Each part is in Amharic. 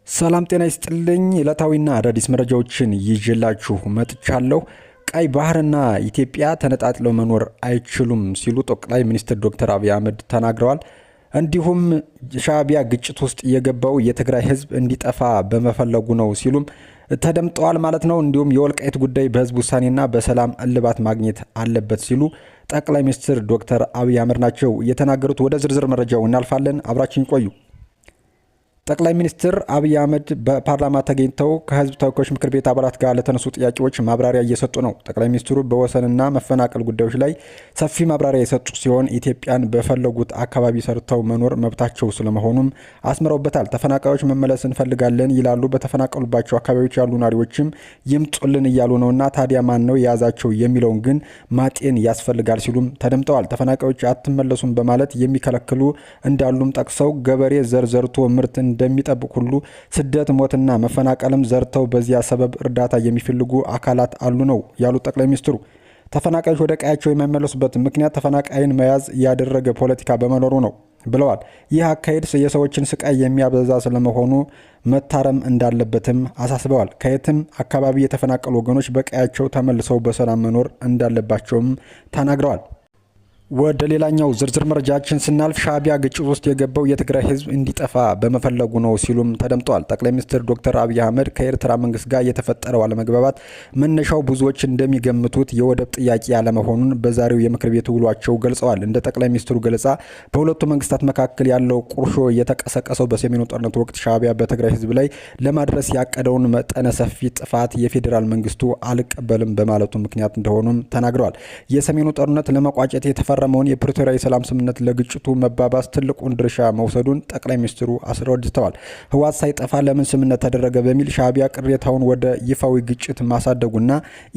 ሰላም ጤና ይስጥልኝ። ዕለታዊና አዳዲስ መረጃዎችን ይዤላችሁ መጥቻለሁ። ቀይ ባህርና ኢትዮጵያ ተነጣጥለው መኖር አይችሉም ሲሉ ጠቅላይ ሚኒስትር ዶክተር አብይ አህመድ ተናግረዋል። እንዲሁም ሻዕቢያ ግጭት ውስጥ የገባው የትግራይ ሕዝብ እንዲጠፋ በመፈለጉ ነው ሲሉም ተደምጠዋል ማለት ነው። እንዲሁም የወልቃይት ጉዳይ በህዝብ ውሳኔና በሰላም እልባት ማግኘት አለበት ሲሉ ጠቅላይ ሚኒስትር ዶክተር አብይ አህመድ ናቸው የተናገሩት። ወደ ዝርዝር መረጃው እናልፋለን። አብራችን ይቆዩ። ጠቅላይ ሚኒስትር አብይ አህመድ በፓርላማ ተገኝተው ከህዝብ ተወካዮች ምክር ቤት አባላት ጋር ለተነሱ ጥያቄዎች ማብራሪያ እየሰጡ ነው። ጠቅላይ ሚኒስትሩ በወሰንና መፈናቀል ጉዳዮች ላይ ሰፊ ማብራሪያ የሰጡ ሲሆን ኢትዮጵያን በፈለጉት አካባቢ ሰርተው መኖር መብታቸው ስለመሆኑም አስምረውበታል። ተፈናቃዮች መመለስ እንፈልጋለን ይላሉ። በተፈናቀሉባቸው አካባቢዎች ያሉ ነዋሪዎችም ይምጡልን እያሉ ነውና ታዲያ ማን ነው የያዛቸው የሚለውን ግን ማጤን ያስፈልጋል ሲሉም ተደምጠዋል። ተፈናቃዮች አትመለሱም በማለት የሚከለክሉ እንዳሉም ጠቅሰው ገበሬ ዘር ዘርቶ ምርት እንደሚጠብቅ ሁሉ ስደት፣ ሞትና መፈናቀልም ዘርተው በዚያ ሰበብ እርዳታ የሚፈልጉ አካላት አሉ ነው ያሉት ጠቅላይ ሚኒስትሩ። ተፈናቃዮች ወደ ቀያቸው የማይመለሱበት ምክንያት ተፈናቃይን መያዝ ያደረገ ፖለቲካ በመኖሩ ነው ብለዋል። ይህ አካሄድ የሰዎችን ስቃይ የሚያበዛ ስለመሆኑ መታረም እንዳለበትም አሳስበዋል። ከየትም አካባቢ የተፈናቀሉ ወገኖች በቀያቸው ተመልሰው በሰላም መኖር እንዳለባቸውም ተናግረዋል። ወደ ሌላኛው ዝርዝር መረጃችን ስናልፍ ሻዕቢያ ግጭት ውስጥ የገባው የትግራይ ሕዝብ እንዲጠፋ በመፈለጉ ነው ሲሉም ተደምጠዋል። ጠቅላይ ሚኒስትር ዶክተር አብይ አህመድ ከኤርትራ መንግስት ጋር የተፈጠረው አለመግባባት መነሻው ብዙዎች እንደሚገምቱት የወደብ ጥያቄ ያለመሆኑን በዛሬው የምክር ቤት ውሏቸው ገልጸዋል። እንደ ጠቅላይ ሚኒስትሩ ገለጻ በሁለቱ መንግስታት መካከል ያለው ቁርሾ የተቀሰቀሰው በሰሜኑ ጦርነት ወቅት ሻዕቢያ በትግራይ ሕዝብ ላይ ለማድረስ ያቀደውን መጠነ ሰፊ ጥፋት የፌዴራል መንግስቱ አልቀበልም በማለቱ ምክንያት እንደሆኑም ተናግረዋል። የሰሜኑ ጦርነት ለመቋጨት የተፈረመውን የፕሪቶሪያ የሰላም ስምምነት ለግጭቱ መባባስ ትልቁን ድርሻ መውሰዱን ጠቅላይ ሚኒስትሩ አስረድተዋል። ህወሓት ሳይጠፋ ለምን ስምምነት ተደረገ በሚል ሻዕቢያ ቅሬታውን ወደ ይፋዊ ግጭት ማሳደጉና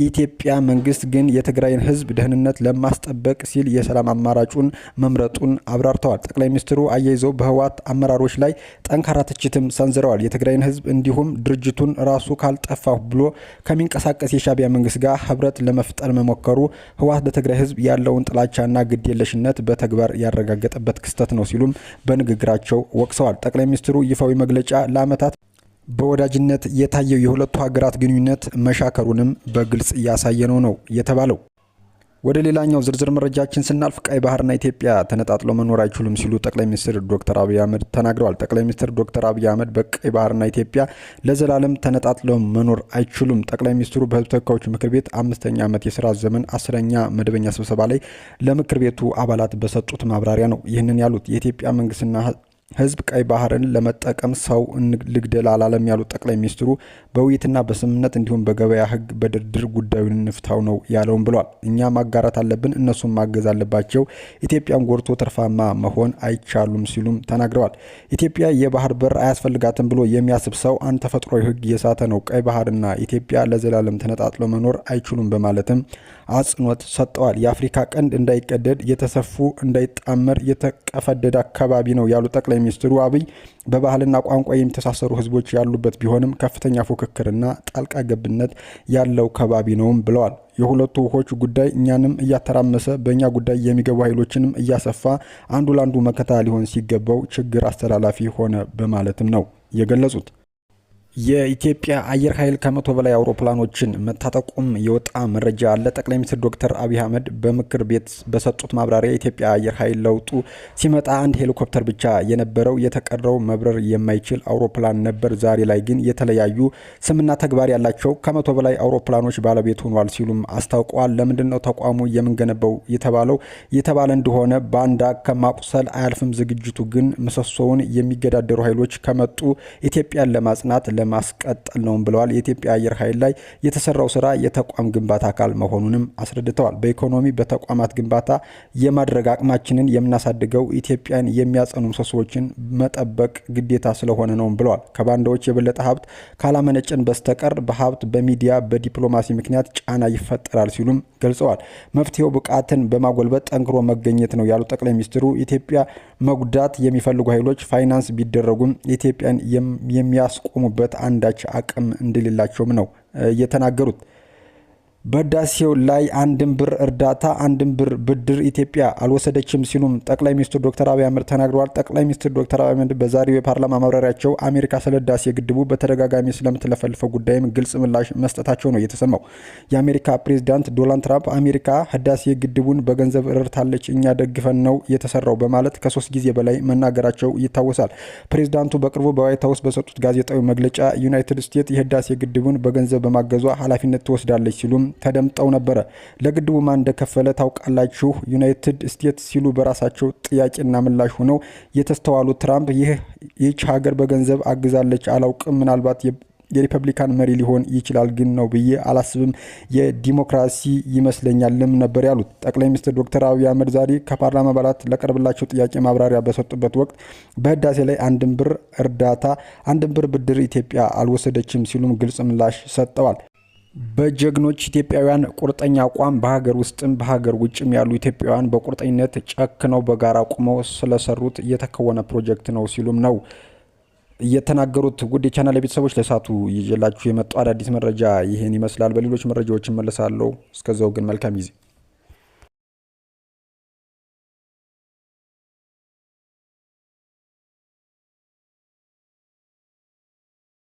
ኢትዮጵያ መንግስት ግን የትግራይን ህዝብ ደህንነት ለማስጠበቅ ሲል የሰላም አማራጩን መምረጡን አብራርተዋል። ጠቅላይ ሚኒስትሩ አያይዘው በህወሓት አመራሮች ላይ ጠንካራ ትችትም ሰንዝረዋል። የትግራይን ህዝብ እንዲሁም ድርጅቱን ራሱ ካልጠፋሁ ብሎ ከሚንቀሳቀስ የሻዕቢያ መንግስት ጋር ህብረት ለመፍጠር መሞከሩ ህወሓት ለትግራይ ህዝብ ያለውን ጥላቻና ግዴለሽነት በተግባር ያረጋገጠበት ክስተት ነው ሲሉም በንግግራቸው ወቅሰዋል። ጠቅላይ ሚኒስትሩ ይፋዊ መግለጫ ለዓመታት በወዳጅነት የታየው የሁለቱ ሀገራት ግንኙነት መሻከሩንም በግልጽ እያሳየ ነው ነው የተባለው። ወደ ሌላኛው ዝርዝር መረጃችን ስናልፍ ቀይ ባህርና ኢትዮጵያ ተነጣጥለው መኖር አይችሉም ሲሉ ጠቅላይ ሚኒስትር ዶክተር አብይ አህመድ ተናግረዋል። ጠቅላይ ሚኒስትር ዶክተር አብይ አህመድ በቀይ ባህርና ኢትዮጵያ ለዘላለም ተነጣጥለው መኖር አይችሉም። ጠቅላይ ሚኒስትሩ በሕዝብ ተወካዮች ምክር ቤት 5ኛ ዓመት የስራ ዘመን 10ኛ መደበኛ ስብሰባ ላይ ለምክር ቤቱ አባላት በሰጡት ማብራሪያ ነው ይህንን ያሉት። የኢትዮጵያ መንግስትና ህዝብ ቀይ ባህርን ለመጠቀም ሰው ልግደል አላለም ያሉት ጠቅላይ ሚኒስትሩ በውይይትና በስምምነት እንዲሁም በገበያ ህግ በድርድር ጉዳዩን እንፍታው ነው ያለውም ብሏል። እኛ ማጋራት አለብን፣ እነሱም ማገዝ አለባቸው። ኢትዮጵያን ጎድቶ ትርፋማ መሆን አይቻሉም ሲሉም ተናግረዋል። ኢትዮጵያ የባህር በር አያስፈልጋትም ብሎ የሚያስብ ሰው አንድ ተፈጥሯዊ ህግ የሳተ ነው። ቀይ ባህርና ኢትዮጵያ ለዘላለም ተነጣጥለው መኖር አይችሉም በማለትም አጽንኦት ሰጥተዋል። የአፍሪካ ቀንድ እንዳይቀደድ የተሰፉ እንዳይጣመር የተቀፈደደ አካባቢ ነው ያሉት ጠቅላይ ሚኒስትሩ አብይ በባህልና ቋንቋ የሚተሳሰሩ ህዝቦች ያሉበት ቢሆንም ከፍተኛ ፉክክርና ጣልቃ ገብነት ያለው ከባቢ ነውም ብለዋል። የሁለቱ ውሆች ጉዳይ እኛንም እያተራመሰ በእኛ ጉዳይ የሚገቡ ኃይሎችንም እያሰፋ አንዱ ለአንዱ መከታ ሊሆን ሲገባው ችግር አስተላላፊ ሆነ በማለትም ነው የገለጹት። የኢትዮጵያ አየር ኃይል ከ100 በላይ አውሮፕላኖችን መታጠቁም የወጣ መረጃ አለ። ጠቅላይ ሚኒስትር ዶክተር አብይ አህመድ በምክር ቤት በሰጡት ማብራሪያ የኢትዮጵያ አየር ኃይል ለውጡ ሲመጣ አንድ ሄሊኮፕተር ብቻ የነበረው የተቀረው መብረር የማይችል አውሮፕላን ነበር። ዛሬ ላይ ግን የተለያዩ ስምና ተግባር ያላቸው ከ100 በላይ አውሮፕላኖች ባለቤት ሆኗል ሲሉም አስታውቀዋል። ለምንድን ነው ተቋሙ የምንገነባው የተባለው የተባለ እንደሆነ ባንዳ ከማቁሰል አያልፍም። ዝግጅቱ ግን ምሰሶውን የሚገዳደሩ ኃይሎች ከመጡ ኢትዮጵያን ለማጽናት ለማስቀጠል ነው ብለዋል። የኢትዮጵያ አየር ኃይል ላይ የተሰራው ስራ የተቋም ግንባታ አካል መሆኑንም አስረድተዋል። በኢኮኖሚ በተቋማት ግንባታ የማድረግ አቅማችንን የምናሳድገው ኢትዮጵያን የሚያጸኑ ምሰሶዎችን መጠበቅ ግዴታ ስለሆነ ነው ብለዋል። ከባንዳዎች የበለጠ ሀብት ካላመነጨን በስተቀር በሀብት በሚዲያ በዲፕሎማሲ ምክንያት ጫና ይፈጠራል ሲሉም ገልጸዋል። መፍትሄው ብቃትን በማጎልበት ጠንክሮ መገኘት ነው ያሉት ጠቅላይ ሚኒስትሩ ኢትዮጵያ መጉዳት የሚፈልጉ ኃይሎች ፋይናንስ ቢደረጉም ኢትዮጵያን የሚያስቆሙበት አንዳች አቅም እንደሌላቸውም ነው የተናገሩት። በህዳሴው ላይ አንድም ብር እርዳታ፣ አንድም ብር ብድር ኢትዮጵያ አልወሰደችም ሲሉም ጠቅላይ ሚኒስትር ዶክተር አብይ አህመድ ተናግረዋል። ጠቅላይ ሚኒስትር ዶክተር አብይ አህመድ በዛሬው የፓርላማ ማብራሪያቸው አሜሪካ ስለ ህዳሴ ግድቡ በተደጋጋሚ ስለምትለፈልፈው ጉዳይም ግልጽ ምላሽ መስጠታቸው ነው የተሰማው። የአሜሪካ ፕሬዚዳንት ዶናልድ ትራምፕ አሜሪካ ህዳሴ ግድቡን በገንዘብ ረድታለች፣ እኛ ደግፈን ነው የተሰራው በማለት ከ3 ጊዜ በላይ መናገራቸው ይታወሳል። ፕሬዚዳንቱ በቅርቡ በዋይት ሀውስ በሰጡት ጋዜጣዊ መግለጫ ዩናይትድ ስቴትስ የህዳሴ ግድቡን በገንዘብ በማገዟ ኃላፊነት ትወስዳለች ሲሉም ተደምጠው ነበረ። ለግድቡ ማን እንደከፈለ ታውቃላችሁ? ዩናይትድ ስቴትስ ሲሉ በራሳቸው ጥያቄና ምላሽ ሆነው የተስተዋሉ ትራምፕ ይህች ሀገር በገንዘብ አግዛለች አላውቅም፣ ምናልባት የሪፐብሊካን መሪ ሊሆን ይችላል፣ ግን ነው ብዬ አላስብም፣ የዲሞክራሲ ይመስለኛልም ነበር ያሉት። ጠቅላይ ሚኒስትር ዶክተር አብይ አህመድ ዛሬ ከፓርላማ አባላት ለቀረበላቸው ጥያቄ ማብራሪያ በሰጡበት ወቅት በህዳሴ ላይ አንድም ብር እርዳታ፣ አንድም ብር ብድር ኢትዮጵያ አልወሰደችም ሲሉም ግልጽ ምላሽ ሰጥተዋል። በጀግኖች ኢትዮጵያውያን ቁርጠኛ አቋም በሀገር ውስጥም በሀገር ውጭም ያሉ ኢትዮጵያውያን በቁርጠኝነት ጨክነው በጋራ ቆመው ስለሰሩት የተከወነ ፕሮጀክት ነው ሲሉም ነው እየተናገሩት። ውድ የቻናል ቤተሰቦች፣ ለሰዓቱ ይዤላችሁ የመጣው አዳዲስ መረጃ ይህን ይመስላል። በሌሎች መረጃዎች እመለሳለሁ። እስከዛው ግን መልካም ጊዜ።